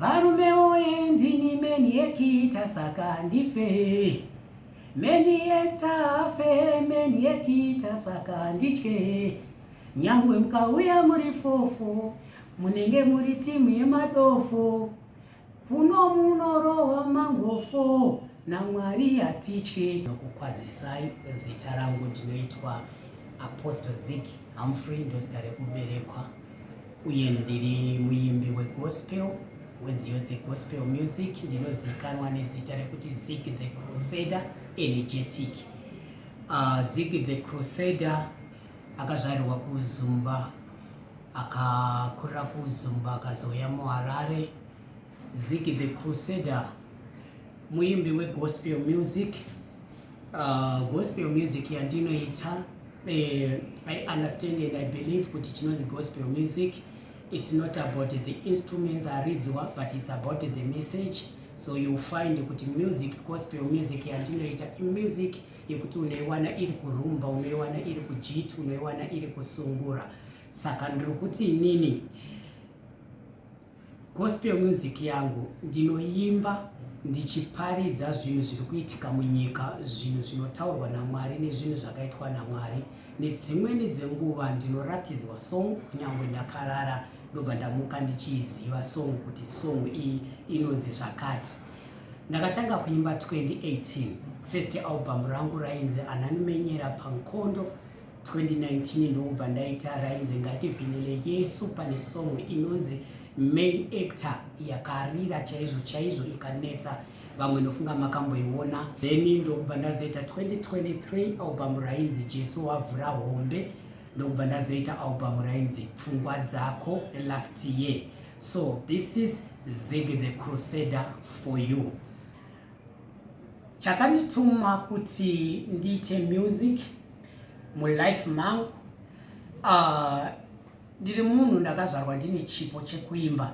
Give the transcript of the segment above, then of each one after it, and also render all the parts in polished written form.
Varume woye, ndini main actor, saka ndife. Main actor afe, main actor, saka nditye. Nyangwe mukauya muri fofo, munenge muri timu yemadofo. Kuno munorohwa mangofo, naMwari hatitye. Nokukwazisai, zita rangu ndinoitwa Apostle Zig Humphrey, ndozita rekuberekwa, uye ndiri muimbi wegospel, wenziyo dzegospel music. Ndinozivikanwa nezita rekuti Zig the Crusader Energetic. Zig the Crusader akazvarirwa kuZumba, akakurira kuZumba, akazouya muHarare. Zig the Crusader muimbi wegospel music. Gospel music yandinoita, I understand and I believe kuti chinonzi gospel music, it's not about the instruments aridzwa, but it's about the message. So you find kuti music, gospel music yandinoita, imusic yekuti unoiwana iri kurumba, unoiwana iri kujiti, unoiwana iri kusungura. Saka ndiri kuti inini gospel music yangu ndinoimba ndichiparidza zvinhu zviri kuitika munyika, zvinhu zvinotaurwa naMwari nezvinhu zvakaitwa naMwari. Nedzimweni dzenguva ndinoratidzwa song kunyange ndakarara, ndobva ndamuka ndichiiziva song, kuti song iyi inonzi zvakati. Ndakatanga kuimba 2018. First album rangu rainzi Ananimenyera Pankondo. 2019 ndokubva ndaita rainzi Ngativhinile Yesu. Pane song inonzi Main Actor yakarira chaizvo chaizvo, ikanetsa vamwe, ndofunga makamboiona. Then ndokubva ndazoita 2023 album rainzi Jesu Wavhura Hombe, ndokubva ndazoita album rainzi Pfungwa Dzako last year. So this is Zig the Crusader for you. Chakandituma kuti ndiite music mulife mangu, ndiri munhu ndakazvarwa ndine chipo chekuimba.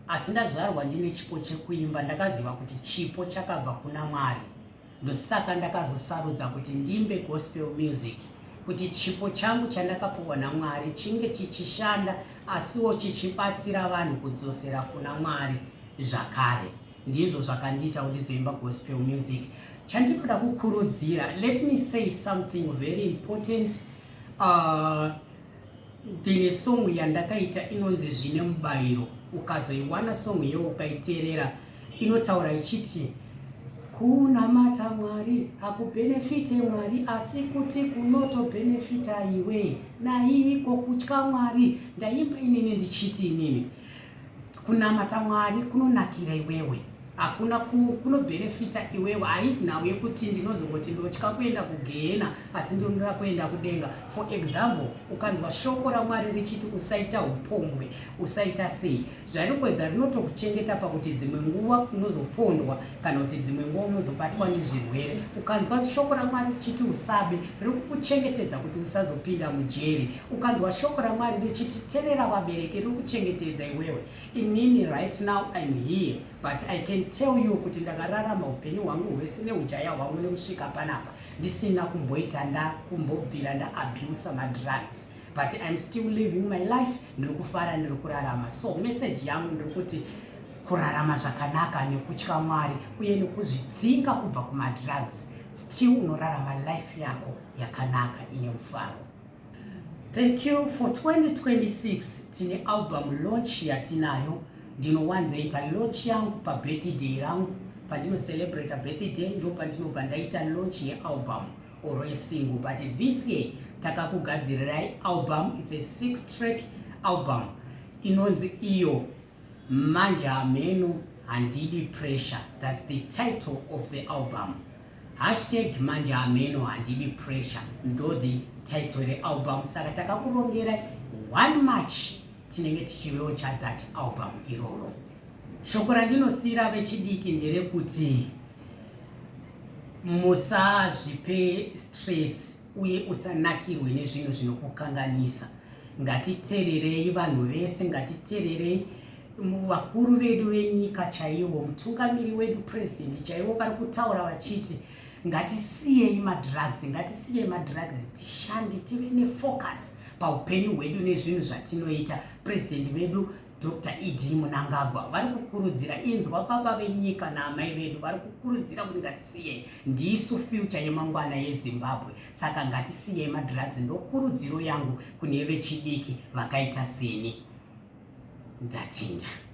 Asi ndazvarwa ndine chipo chekuimba, ndakaziva kuti chipo chakabva kuna Mwari. Ndosaka ndakazosarudza kuti ndimbe gospel music, kuti chipo changu chandakapiwa naMwari chinge chichishanda, asiwo chichibatsira vanhu kudzosera kuna Mwari zvakare. Ndizvo zvakandiita kuti ndizoimba gospel music. Chandinoda kukurudzira, let me say something very important. Ndine song yandakaita inonzi Zvine Mubayiro. Ukazoiwana song iyo, ukaiteerera, inotaura ichiti kunamata Mwari hakubhenefite Mwari, asi kuti kunotobhenefita iwe naiko kutya Mwari. Ndaimba inini ndichiti inini kunamata Mwari kunonakira iwewe, hakuna kunobhenefita iwewe. Haisi nhau yekuti ndinozongoti ndotya kuenda kugehena asi ndinoda kuenda kudenga. For example, ukanzwa shoko raMwari richiti usaita upombwe, usaita sei, zvari kuedza rinotokuchengeta pakuti dzimwe nguva unozopondwa kana kuti dzimwe nguva unozobatwa nezvirwere. Ukanzwa shoko raMwari richiti usabe, riri kukuchengetedza kuti usazopinda mujeri. Ukanzwa shoko raMwari richiti teerera vabereki, riri kuchengetedza iwewe. Inini right now I'm here, but I can tell you kuti ndakararama upenyu hwangu hwese neujaya hwangu nekusvika panapa ndisina kumboita ndakumbobvira ndaabusa madrugs, but I'm still living my life. Ndiri kufara, ndiri kurarama. So message yangu ndiri kuti kurarama zvakanaka nekutya Mwari uye nekuzvidzinga kubva kumadrugs, still unorarama life yako yakanaka ine mufaro. Thank you. For 2026 tine album launch yatinayo. Ndinowanzoita launch yangu pabirthday rangu. Pandinocelebrata birthday, ndo pandinobva ndaita launch yealbum or yesingle, but this year takakugadzirirai album. It's a six track album inonzi iyo Manje Hameno Handidi Pressure. That's the title of the album, #ManjeHamenoHandidiPressure, ndo the title realbum. Saka takakurongera 1 March tinenge tichilauncha that album iroro. Shoko randinosiyira vechidiki nderekuti musazvipe stress uye usanakirwe nezvinhu zvinokukanganisa. Ngatiteererei vanhu vese, ngatiteererei vakuru vedu venyika chaivo, mutungamiri wedu, president chaivo, vari kutaura vachiti ngatisiyei madrugs, ngatisiyei madrugs, tishande, tive nefocus paupenyu hwedu nezvinhu zvatinoita. President vedu. Dr ED Mnangagwa vari kukurudzira, inzwa baba venyika naamai vedu vari kukurudzira kuti ngatisiyei, ndisu future yemangwana yeZimbabwe, saka ngatisiyei madrugs. Ndokurudziro yangu kune vechidiki vakaita seni. Ndatenda.